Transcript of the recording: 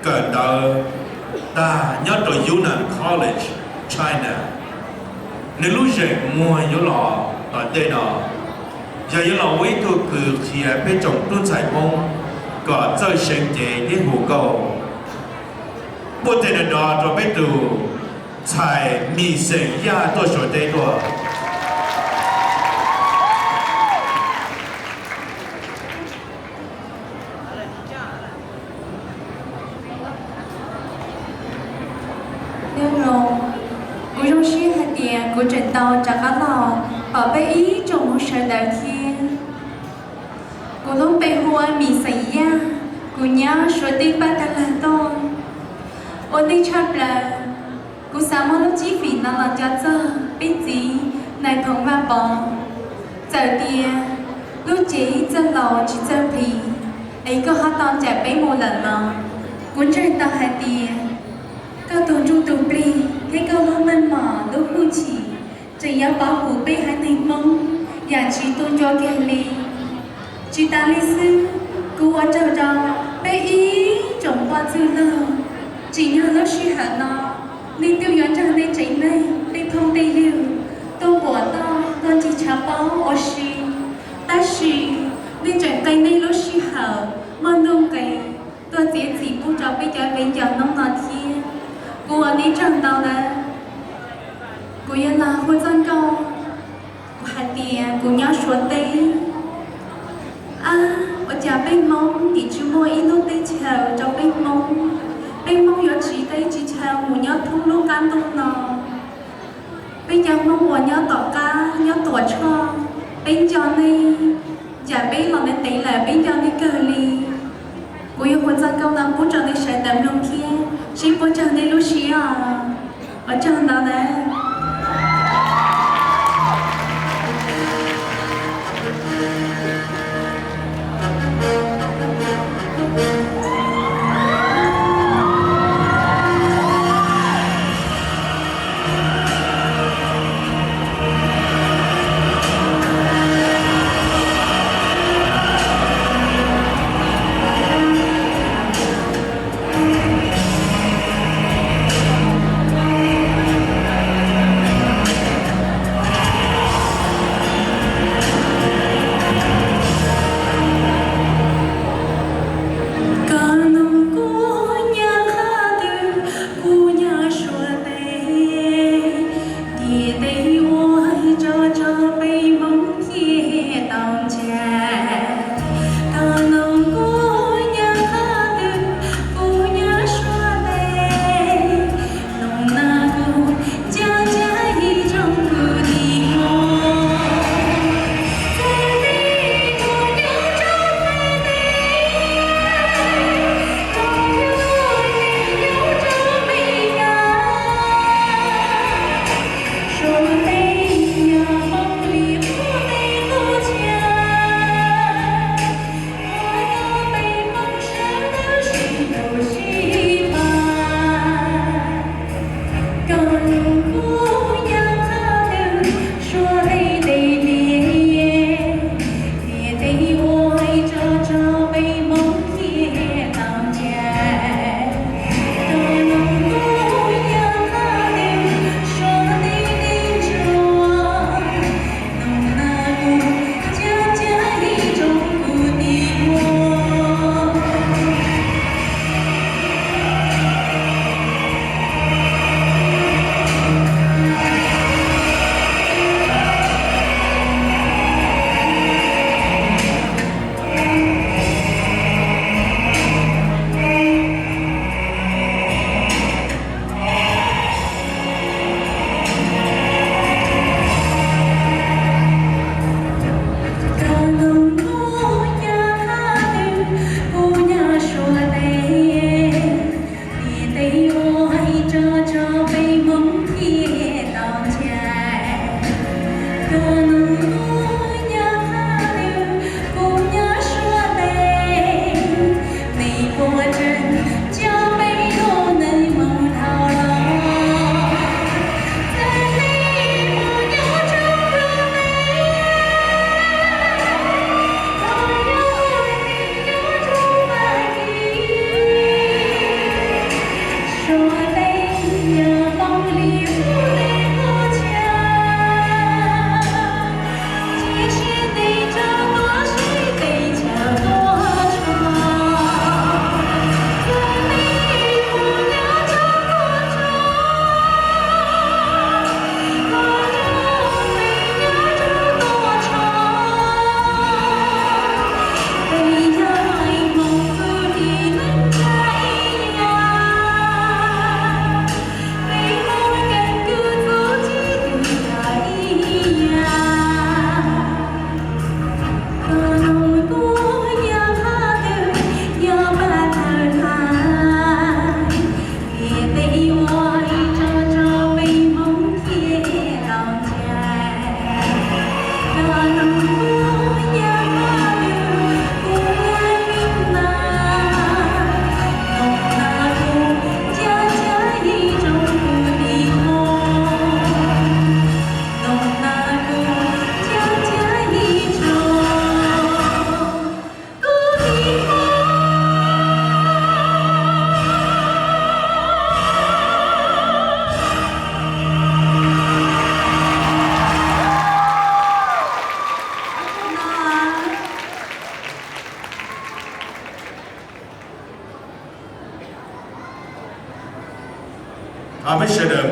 kawm ntawv tag nyob rau Yunnan College, China. Nws lub zeem muag yuav los tom ntej no, yog yuav los ua ib tug kws qhia peb tsoom tub ntxhais Hmoob kom txawj seev cev thiab hu nkauj. Muaj tej no nrov rau peb tus ntxhais Mis Xeem Yaj tuaj Suav teb tuaj. Nyob zoo, kuv zoo siab hais tias kuv tseem tau rov qab los pom peb ib tsoom Hmoob sawv daws thiab. Kuv lub npe hu ua Mis Xeem Yaj, kuv nyob Suav teb pab tag lag toj. Ua ntej tshaj plaws, kuv xav muab lub cib fim no los nco txog peb txiv nais thoom Vaj Pov. Txawm tias lub cev txawj laus tsis txawj plig, es koj ho tau ncaim peb mus lawm los kuv ntseeg tau hais tias koj tus ntsuj tus plig thiab koj lub meej mom lub hwj chim tseem yuav pov hwm peb haiv neeg Hmoob yam tsis tu ncua kiag li. Tsis tas li xwb, kuv ua tsaug rau peb ib tsoom poj txwg lug, tsim nyog lub sij hawm no nej twb yuav nrog nej tsev neeg, tej phooj tej ywg tuaj npuam toj tuaj ncig tshav pob ua si, tab sis nej tseem qee nej lub sij hawm muaj nuj nqis tuaj txiav txim pub rau peb cov viv ncaus hnub no thiab. Kuv ua nej tsaug ntau lawm. Kuv yuav los hu txoj nkauj, kuv hais tias kuv nyob Suav teb. Ab, ua cas peb Hmoob nim tsis muaj ib lub teb chaws rau peb Hmoob? Peb Hmoob yuav tsiv teb tsiv chaw mus nyob thoob lub qab ntuj no. Peb cov Hmoob uas nyob tom qab nyob Tuam Tshoj, peb nco nej, yam peb los ntev ntev lawm peb nco nej kawg li. Kuv yuav hu txoj nkauj no pub rau nej sawv daws mloog thiab, seb puas tsaug nej lub siab os. Ua tsaug ntau nawb. Peb sawv daws